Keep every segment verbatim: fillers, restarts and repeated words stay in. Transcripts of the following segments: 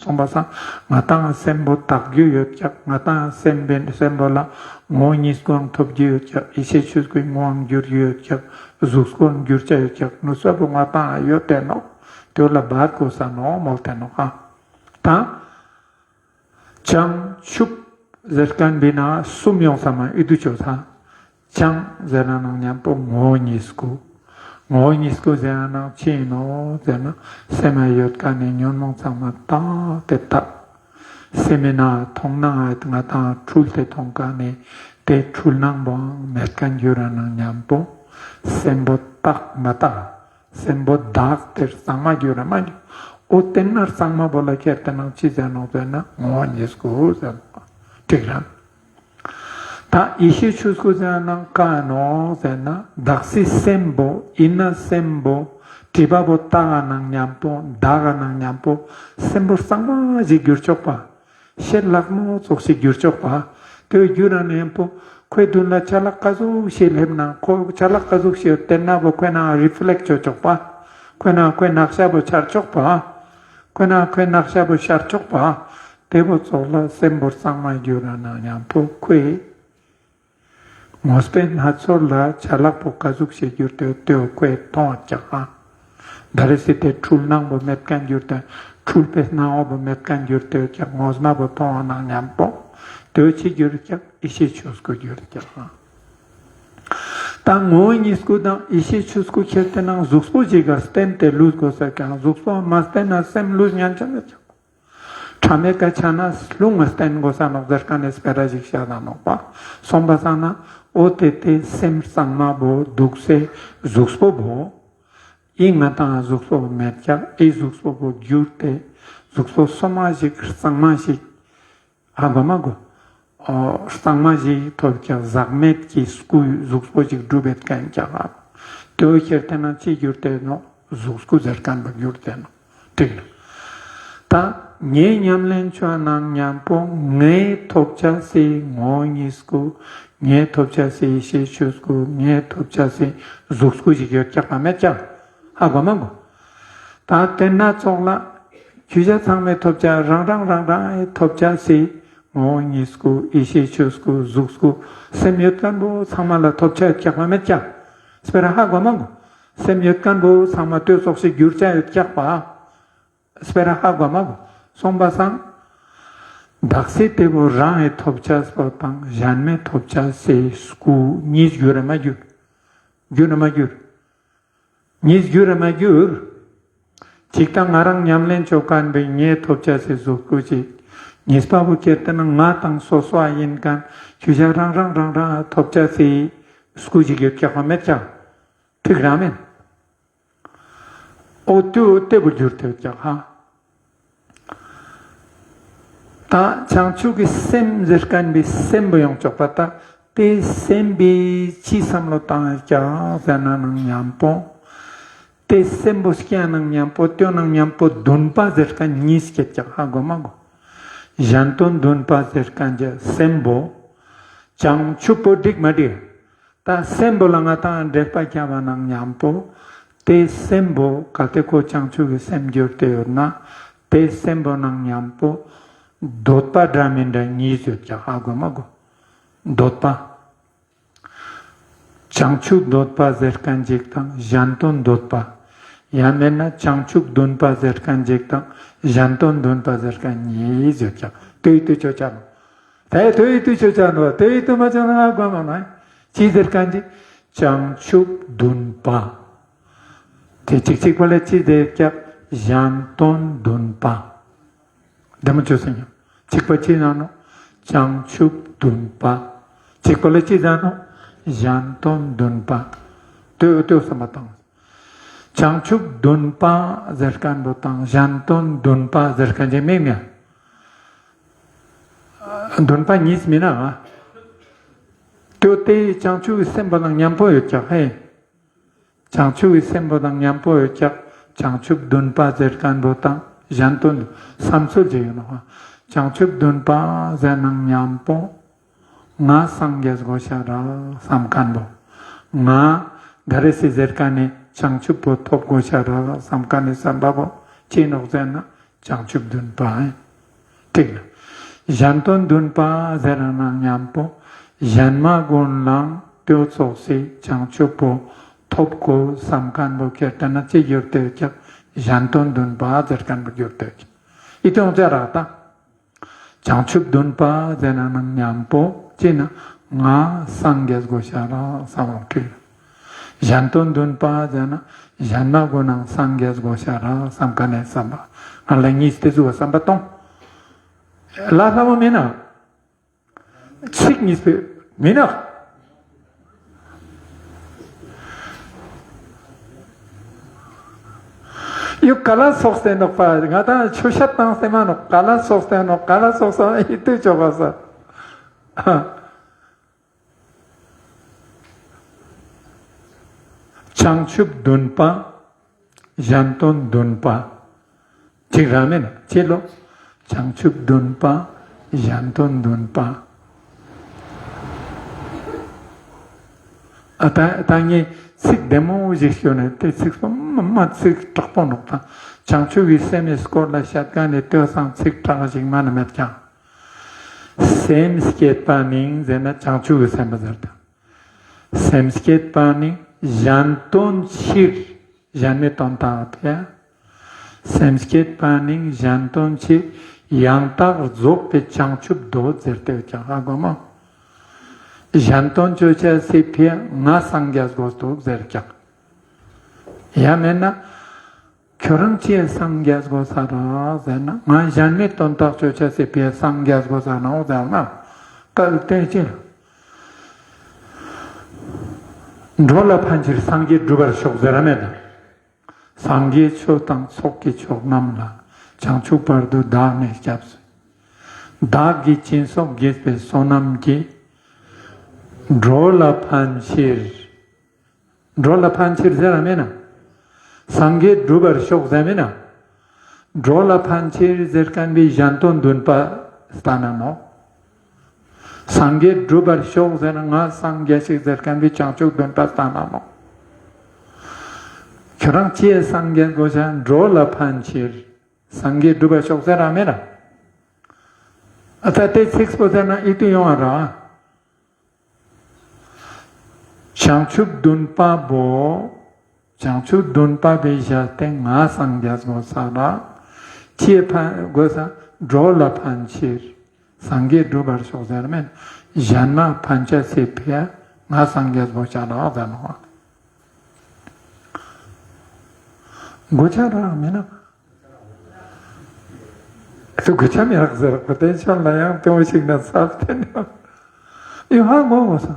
སོང་པ་སང་ང་ཏང་སེམས་པོ་དག་རྒྱུ་ཡོད་ཀྱག། ང་ཏང་སེམས་པའི་སེམས་པོ་ལ་ངོ་བོ་ཉིད་སྐུའང་ཐོབ་རྒྱུ་ཡོད་ཀྱག། ཡེ་ཤེས་ཆོས་སྐུའི་ངོ་བོའང་འགྱུར་རྒྱུ་ཡོད་ཀྱག། གཟུགས་སྐུའང་འགྱུར་ཆ་ཡོད་ཀྱག། ནུས་པ་པོ་ང་ཏང་ཡོད་དེ་ནོག། དེ་ལ་བར་དགོས་ས་ནོག་མོལ་ཏེ་ནོག་ཨ། ད་བྱང་ཆུབ་ཟེར་ཁན་བོའི་ནང་གསུམ་ཡོང་ས་མ་ཨིད་དུ་ཅོ་ས། བྱང་ཟེར་ན་ནང་མཉམ་པོ་ངོ་བོ་ཉིད་སྐུ། ངོ་བོ་ཉིད་སྐུ་ཟེར་ན་ནང་ཅི་ཨིན་ནོག་ཟེར་ན་སེམས་ལ་ཡོད་ཁན་ནི་ཉོན་མོངས་ཚང་མ་དག་སྟེ་དག། སེམས་མེད་ན་མཐོང་ན་ང་ཏང་འཁྲུལ་ཏེ་མཐོང་ཁན་ནི་དེ་འཁྲུལ་སྣང་བོའང་མེད་ཁན་གྱུར་ར་ནང་མཉམ་པོ་སེམས་པོ་དག་མ་དག། སེམས་པོ་དག་སྟེ་གཙང་མ་གྱུར་ར་མ་གྱུར། འོ་དེ་ན་གཙང་མ་བོ་ལ་ཁྱེར་ཏེ་ནང་ཅི་ཟེར་ནོག་ཟེར་ན་ངོ་བོ་ཉིད་སྐུ་ཟེར་ནོག། འགྲིག་ར། ད་ཡེ་ཤེས་ཆོས་སྐུ་ཟེར་ན་ཀ་ནོག་ཟེར་ན་དག་སི་སེམས་པོ་ཨིན་ན་སེམས་པོ་སྒྲིབ་པ་བོ་དག་ག་ནང་མཉམ་པོ་དག་ག་ནང་མཉམ་པོ་སེམས་པོ་གཙང་མ་ཞིག་གྱུར་ཆོག་པ། ཤེལ་ལྷག་མོ་ཙོགས་ཤིག་གྱུར་ཆོག་པ། དེ་གྱུར་ར་ནང་མཉམ་པོ་ཁོའི་མདུན་ལ་ཆ་ལག་ག་ཟུག་ཞིག་སླེབས་ན་ཁོ་ཆ་ལག་ག་ཟུག་ཞིག་དེ་ན་བོ་ཁོའི་ནང་རི་ཕི་ལེག་ཊ་ཅོ་ཆོག་པ། ཁོའི་ནང་ཁོའི་ནག་ཤ་བོ་འཆར་ཆོག་པ། ཁོའི་ནང་ཁོའི་ནག་ཤ་བོ་ཤར་ཆོག་པ། དེ་བོ་ཙོགས་ལ་སེམས་པོ་གཙང་མ་གྱུར་ར་ནང་མཉམ་པོ་ཁོའི་ངོས་པོའི་སྣ་ཚོགས་ལ་ཆ་ལག་པོ་ག་ཟུག་ཞིག་གྱུར་ཏེ་དེ་བོ་ཁོའི་མཐོང་ཀྱག་ཨ། ད་རེ་སི་དེ་འཁྲུལ་སྣང་བོ་མེད་ཁན་གྱུར་ཏེ་འཁྲུལ་པའི་སྣང་བ་བོ་མེད་ཁན་གྱུར་ཏེ་ཀྱག། ངོས་མ་བོ་མཐོང་བ་ནང་མཉམ་པོ་དེ་བོ་ཅི་གྱུར་ཀྱག། ཡེ་ཤེས་ཆོས་སྐུ་གྱུར་ཀྱག་ཨ། ད་ངོ་བོ་ཉིད་སྐུ་དང་ཡེ་ཤེས་ཆོས་སྐུ་ཁྱེར་ཏེ་ནང་གཟུགས་པོ་ཞིག་ག་བརྟེན་ཏེ་ལུས་དགོས་ས་ཀྱག། གཟུགས་པོ་མ་བརྟེན་ན་སེམས་ལུས་ཉན་ཆ་མེད་ཀྱག། ཕྲ་མེད་ཀ་ཆ་ན་རླུང་ང་བརྟེན་དགོས་ས་ནོག་ཟེར་ཁན་ནི་སྤེ་ར་ཞིག་བཤད་ད་ནོག་པ། སོང་པ་སང་ན་འོ་དེ་དེ་སེམས་གཙང་མ་བོ་དུག་སའི་གཟུགས་པོ་བོ་ཨི་ང་ཏང་གཟུགས་པོ་མེད་ཀྱག། ཨི་གཟུགས་པོ་བོ་གྱུར་ཏེ་གཟུགས་པོ་སོ་མ་ཞིག་གཙང་མ་ཞིག་ཧ་གོ་མ་གོ། འོ་གཙང་མ་ཞིག་ཐོབ་ཀྱག། ཟག་མེད་ཀྱི་སྐུའི་གཟུགས་པོ་ཞིག་གྲུབ་ཡོད་ཁན་ཀྱག། དེ་བོ་ཁྱེར་ཏེ་ན་ཅི་གྱུར་ཏེ་ནོག། གཟུགས་སྐུ་ཟེར་ཁན་བོ་གྱུར་ཏེ་ནོག། འགྲིག་ལ། ད་ངའི་ཉམས་ལེན་ཆོ་ནང་མཉམ་པོ་ངའི་ཐོབ་ཆ་སི་ངོ་བོ་ཉིད་སྐུ། ངའི་ཐོབ་ཆ་སི་ཡེ་ཤེས་ཆོས་སྐུ། ངའི་ཐོབ་ཆ་སི་གཟུགས་སྐུ་ཞིག་ཡོད་ཀྱག་ག་མེད་ཀྱག། ཧ་གོ་མ་གོ། ད་དེ་ན་ཙོགས་ལ་ཁྱོ་ཞ་ཚང་མའི་ཐོབ་ཆ་རང་རང་རང་རང་ཐོབ་ཆ་སི་ངོ་བོ་ཉིད་སྐུ། ཡེ་ཤེས་ཆོས་སྐུ། གཟུགས་སྐུ། སེམས་ཡོད་ཁན་བོ་ཚང་མ་ལ་ཐོབ་ཆ་ཡོད་ཀྱག་ག་མེད་ཀྱག། སྤེ་ར་ཧ་གོ་མ་གོ། སེམས་ཡོད་ཁན་བོ་ཚང་མ་དེ་ཙོགས་ཤིག་གྱུར་ཆ་ཡོད་ཀྱག་པ། སྤེ་ར་ཧ་གོ་མ་གོ། སོང་པ་སང་དག་སི་དེ་བོ་རང་ངི་ཐོབ་ཆ་སྤོ་དང་གཞན་མའི་ཐོབ་ཆ་སི་སྐུ་གཉིས་གྱུར་ར་མ་གྱུར། གྱུར་ར་མ་གྱུར། གཉིས་གྱུར་ར་མ་གྱུར། ཅིག་ད་ང་རང་ཉམས་ལེན་ཆོ་ཁན་བོའི་ངའི་ཐོབ་ཆ་སི་གཟུགས་སྐུ་ཅིག། གཉིས་པ་བོ་ཁྱེར་ཏེ་ན་ང་དང་སོ་སོ་ཨ་ཨིན་ཁན་ཁྱོ་ཞ་རང་རང་རང་རང་ཐོབ་ཆ་སི་སྐུ་ཞིག་ཡོད་ཀྱག་ག་མེད་ཀྱག། ཐིག་རང་མེན། འོ་དེ་བོ་གྱུར་ཏེ་ཡོད་ཀྱག་ཧ། ད་བྱང་ཆུབ་ཀྱི་སེམས་ཟེར་ཁན་བོའི་སེམས་པོ་ཡོང་ཆོག་པ། ད་དེ་སེམས་པོའི་ཅི་བསམ་བློ་བཏང་ཡོད་ཀྱག་ཟེར་ན་ནང་མཉམ་པོ། དེ་སེམས་པོ་སྐྱེ་ནང་མཉམ་པོ་དེ་ནང་མཉམ་པོ་འདུན་པ་ཟེར་ཁན་གཉིས་སྐྱེ་ཀྱག་ཧ་གོ་མ་གོ། གཞན་དོན་འདུན་པ་ཟེར་ཁན་གྱི་སེམས་པོ། བྱང་ཆུབ་པོ་འགྲིག་མ་འགྲིག། ད་སེམས་པོ་ལ་ང་ཏང་འགྲེལ་པ་རྒྱབ་པ་ནང་མཉམ་པོ། དེ་སེམས་པོ་གལ་ཏེ་ཁོ་བྱང་ཆུབ་ཀྱི་སེམས་གྱུར་ཏེ་ཡོད་ན། དེ་སེམས་པོ་ནང་མཉམ་པོ་འདོད་པ་འདྲ་མི་འདྲ་གཉིས་ཡོད་ཀྱག་ཧ་གོ་མ་གོ། འདོད་པ། བྱང་ཆུབ་འདོད་པ་ཟེར་ཁན་ཅིག་དང་གཞན་དོན་འདོད་པ། ཡང་མེད་ན་བྱང་ཆུབ་འདུན་པ་ཟེར་ཁན་ཅིག་དང་གཞན་དོན་འདུན་པ་ཟེར་ཁན་གཉིས་ཡོད་ཀྱག། དེ་ཡི་དུས་ཆོ་ཆ་ནོག། དེ་དེ་ཡི་དུས་ཆོ་ཆ་ནོག། དེ་ཡི་དུས་མ་ཆོ་ན་ཧ་གོ་མ་ནོག། ཅི་ཟེར་ཁན་ཅིག། བྱང་ཆུབ་འདུན་པ། དེ་ཅིག་ཅིག་པ་ལ་ཅི་ཟེར་ཀྱག། གཞན་དོན་འདུན་པ། དེ་མ་ཆོ་སེ་ཉོ། ཅིག་པ་ཅི་ན་ནོག། བྱང་ཆུབ་འདུན་པ། ཅིག་པ་ལ་ཅི་ཟེར་ནོག། གཞན་དོན་འདུན་པ། དེ་དེ་བསམ་པ་བཏང་། བྱང་ཆུབ་འདུན་པ་ཟེར་ཁན་བོ་དང་གཞན་དོན་འདུན་པ་ཟེར་ཁན་ཅིག་མེད་མེད། འདུན་པ་གཉིས་མེད་ན། དེ་དེ་བྱང་ཆུབ་ཀྱི་སེམས་པོ་ནང་མཉམ་པོ་ཡོད་ཀྱག་ཧེ། བྱང་ཆུབ་ཀྱི་སེམས་པོ་དང་མཉམ་པོ་ཡོད་ཀྱག། བྱང་ཆུབ་འདུན་པ་ཟེར་ཁན་བོ་དང་གཞན་དོན་བསམ་ཚུལ་ཅིག་ཡོད་ནོག། བྱང་ཆུབ་འདུན་པ་ཟེར་ནང་མཉམ་པོ་ང་སངས་རྒྱས་དགོས་ཤ་རག་བསམ་ཁན་བོ། ང་ད་རེ་སི་ཟེར་ཁན་ནི་བྱང་ཆུབ་པོ་ཐོབ་དགོས་ཤ་རག་བསམ་ཁན་ནི་བསམ་པ་བོ་ཅི་ནོག་ཟེར་ན་ བྱང་ཆུབ་བདུན་པ་ཨིན། ཐིག་ལ། གཞན་དོན་བདུན་པ་ཟེར་ན་ཉམ་པོ་གཞན་མ་གུན་ལའང་ཏེ་བོ་ཙོགས་སི་བྱང་ཆུབ་པོ་ཐོབ་གོས་སམ་ཁན་བོ་ཁྱེར་ཏེ་ན་ཅི་གྱུར་ཏེ་ཡོད་ཀྱག་གཞན་དོན་བདུན་པ་ཟེར་ཁན་བོ་གྱུར་ཏེ་ཡོད་ཀྱག་ཨི་ཏེ་ཡོང་ཅ་རག་ད། བྱང་ཆུབ་བདུན་པ་ཟེར་ན་ནང་ཉམ་པོ་ཅི་ན་ང་སངས་རྒྱས་དགོས་ཤ་རག་སམ་བོ་ཁྲིད། གཞན་དོན་བདུན་པ་ཟེར་ན་གཞན་མ་གུན་ནང་སངས་རྒྱས་དགོས་ཤ་རག་སམ་ཁན་ནི་སམ་པ་ང་ལ་ཉིས་ཏེ་ཟུག་སམ་པ་ཏོང་། ལ་ལ་བོ་མེན་ན། ཚིག་ཉིས་པོ་མེན་ན། ཡོ་ག་ལ་སོགས་ཏེ་ནོག་པ་ང་ཏང་ཆོས་བཤད་བཏང་སྟེ་མ་ནོག་ག་ལ་སོགས་ཏེ་ནོག་ག་ལ་སོགས་ཏེ་ཡིད་དུ་ཆོག་པ་ས། བྱང་ཆུབ་བདུན་པ། གཞན་དོན་བདུན་པ། ཅིག་ར་མེན་ན་ཅི་ལོ། བྱང་ཆུབ་བདུན་པ། གཞན་དོན་བདུན་པ། ཨ་ད་ད་ངས་ཚིག་བདེ་མོ་ཞིག་ཤོད་ན་ཏེ་ཚིག་པོ་མ་མ་ཚིག་དྲག་པོ་ནོག་ད། བྱང་ཆུབ་ཀྱི་སེམས་སི་སྐོར་ལ་བཤད་ཁན་ནི་ཏེ་སང་ཚིག་དྲག་ཞིག་མ་ནེ་མེད་ཀྱག་སེམས་བསྐྱེད་པ་ནི་ཟེར་ན་བྱང་ཆུབ་ཀྱི་སེམས་པ་ཟེར་ཏེ། སེམས་བསྐྱེད་པ་ནི་གཞན་དོན་ཕྱིར། གཞན་མའི་དོན་དག་ཏེ། སེམས་བསྐྱེད་པ་ནི་གཞན་དོན་ཕྱིར། ཡང་དག་རྫོགས་པའི་བྱང་ཆུབ་འདོད་ཟེར་ཏེ་ཡོད་ཀྱག་ཧ་གོ་མ། གཞན་དོན་ཅོ་ཅེས་སི་ཕིའ་ང་སངས་རྒྱས་དགོས་འདུག་ཟེར་ཀྱག་ཡང་མེན་ན། ཁྱོ་རང་ཅིའ་སངས་རྒྱས་དགོས་ས་རག་ཟེར་ན་ང་གཞན་མའི་དོན་དག་ཅོ་ཅེས་སི་ཕིའ་སངས་རྒྱས་དགོས་ས་ནོག་ཟེར་ན། གལ་ཏེ་ཅི་ལ། འགྲོ་ལ་ཕན་ཕྱིར་སངས་རྒྱས་འགྲུབ་པར་ཤོག་ཟེར་ར་མེད་ད། སངས་རྒྱས་ཆོས་དང་ཚོགས་ཀྱི་མཆོག་རྣམས་ལ། བྱང་ཆུབ་བར་དུ་བདག་ནི་སྐྱབས་སུ། བདག་གིས་སྦྱིན་སོགས་བགྱིས་པའི་བསོད་ནམས་ཀྱིས། འགྲོ་ལ་ཕན་ཕྱིར། འགྲོ་ལ་ཕན་ཕྱིར་ཟེར་ར་མེན་ན། སངས་རྒྱས་འགྲུབ་པར་ཤོག་ཟེར་མེན་ན། འགྲོ་ལ་ཕན་ཕྱིར་ཟེར་ཁན་བོའི་གཞན་དོན་བདུན་པ་སྟན་ན་ནོག་སངས་རྒྱས་འགྲུབ་པར་ཤོག་ཟེར་ན་ང་སངས་རྒྱས་ཤིག་ཟེར་ཁན་བོའི་བྱང་ཆུབ་བདུན་པ་སྟན་ན་ནོག་ཁྱོ་རང་ཅིའ་སངས་རྒྱས་དགོས་ཤ། འགྲོ་ལ་ཕན་ཕྱིར། སངས་རྒྱས་འགྲུབ་པར་ཤོག་ཟེར་ར་མེན་ན། ཨ་ད་ཏེ་ཚིག་པོ་ཟེར་ན་ཨི་ཏུ་ཡོང་བ་ར། བྱང་ཆུབ་བདུན་པ་བོ། བྱང་ཆུབ་བདུན་པ་བོའི་ཞལ་ཏེ་ང་སངས་རྒྱས་དགོས་ས་རག་ཅིའ་ཕན་དགོས་ས། འགྲོ་ལ་ཕན་ཕྱིར། སངས་རྒྱས་འགྲུབ་པར་ཤོག་ཟེར་མེན། གཞན་མ་ཕན་ཅེས་སི་ཕིའ་ང་སངས་རྒྱས་དགོས་ཤ་རག་ཟེར་ནོག་དགོས་ཤ་རག་མེན་ན། ཏུ་དགོས་ཤ་མི་རག་ཟེར་ཁོ་ཏེ་ཆོན་ལ་ཡང་ཏེ་བོ་ཞིག་ན་ཚབ་ཏེ་ནོག་ཡོ་ཧ་གོ་གོས་ས།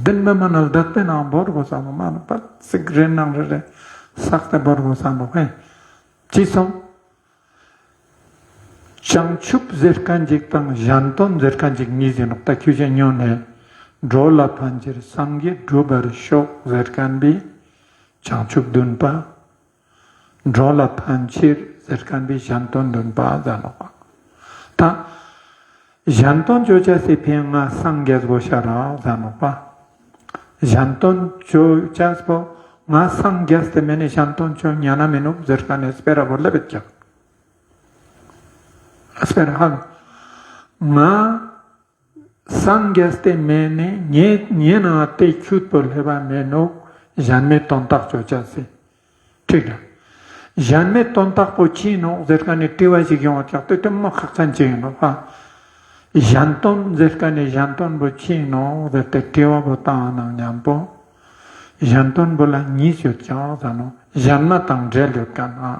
དེན་མ་མ་ན་ལྡད་པའི་ནང་བོར་གོས་ས་མ་མ་ན་པ་ཚིག་རེ་ནང་རེ་རེ་བསགས་ཏེ་བོར་གོས་ས་ནོག་ཧེ། ཅི་སོང་། བྱང་ཆུབ་ཟེར་ཁན་ཅིག་དང་གཞན་དོན་ཟེར་ཁན་ཅིག་ཉིས་ཨིན་ནོག་ད་ཁྱོ་ཞ་ཉོན་ནེ། འགྲོ་ལ་ཕན་ཕྱིར་སངས་རྒྱས་འགྲུབ་པར་ཤོག་ཟེར་ཁན་བོའི་བྱང་ཆུབ་བདུན་པ། འགྲོ་ལ་ཕན་ཕྱིར་ཟེར་ཁན་བོའི་གཞན་དོན་བདུན་པ་ཟེར་ནོག་པ། ད་གཞན་དོན་ཅོ་ཅེས་སི་ཕིའ་ང་སངས་རྒྱས་དགོས་ཤ་རག་ཟེར་ནོག་པ། གཞན་དོན་ཅོ་ཅེས་པོ་ང་སངས་རྒྱས་ཏེ་མེན་ནི་གཞན་དོན་ཅོ་ཉན་ན་མི་ནུག་ཟེར་ཁན་ནི་སྤེ་ར་བོ་ལེབ་བད་ཀྱག་སྤེ་ར་ཧ་ང་སངས་རྒྱས་ཏེ་མེན་ནི་ངའི་ངའི་ནང་ཏེ་ཁྱུད་པོ་ལེབ་བ་མེན་ནུག་གཞན་མའི་དོན་དག་ཅོ་ཅེས་སི། ཁྲིག་ལ། གཞན་མའི་དོན་དག་པོ་ཅི་ནོག་ཟེར་ཁན་ནི་དྲི་བ་ཞིག་ཡོང་བ་ཀྱག་ཏེ་ཏེ་མ་ཁག་ཅན་ཅིག་ཨིན་ནོག་པ། གཞན་དོན་ཟེར་ཁན་ནི་གཞན་དོན་པོ་ཅི་ནོག་ཟེར་ཏེ་དྲི་བ་བོ་བཏང་ནང་ཉམ་པོ། གཞན་དོན་པོ་ལ་ཉིས་ཡོད་ཀྱག་ཟེར་ནོག་གཞན་མ་དང་འབྲེལ་ཡོད་ཁན་ཨ།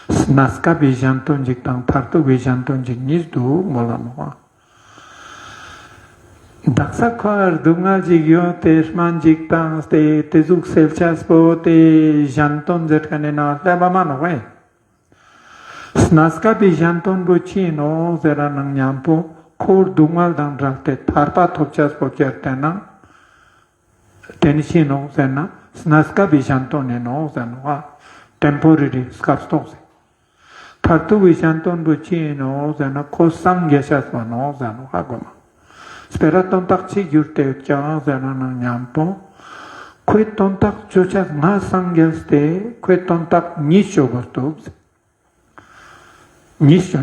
གནས་སྐབས་པའི་གཞན་དོན་ཅིག་དང་མཐར་ཐུག་པའི་གཞན་དོན་ཅིག་ཉིས་དུག་མོལ་ལ་ནོག་དག་ས་ཁོ་ར་སྡུག་བསྔལ་ཅིག་ཡོད་ཏེ་སྨན་ཅིག་བཏང་སྟེ་ཏེ་ཟུག་སེལ་ཅེས་པོ་ཏེ་གཞན་དོན་ཟེར་ཁན་ནི་ནང་ལེབ་བ་མ་ནོག་ཧེ། གནས་སྐབས་པའི་གཞན་དོན་པོ་ཅི་ནོག་ཟེར་ར་ནང་ཉམ་པོ་ཁོ་སྡུག་བསྔལ་དང་བྲལ་ཏེ་ཐར་པ་ཐོབ་ཅེས་པོ་ཁྱེར་ཏེ་ན། ཏེ་ནི་ཅི་ནོག་ཟེར་ན་གནས་སྐབས་པའི་གཞན་དོན་ཨིན་ནོག་ཟེར་ནོག་ཨ། ཊེམ་པོ་རེ་རི་སྐབས་ཐོག་ཟེར། མཐར་ཐུག་པའི་གཞན་དོན་པོ་ཅི་ཨིན་ནོག་ཟེར་ན་ཁོ་སངས་རྒྱས་ཤེས་པ་ནོག་ཟེར་ནོག་ཨ་གོ་མ། སྤེ་ར་དོན་དག་ཅི་གྱུར་ཏེ་ཡོད་ཀྱག་ཟེར་ན་ནང་ཉམ་པོ། ཁོའི་དོན་དག་ཅོ་ཆ་ང་སངས་རྒྱས་ཏེ་ཁོའི་དོན་དག་ཉིད་ཅོ་གོས་ཏོག་ཉིད་ཅོ།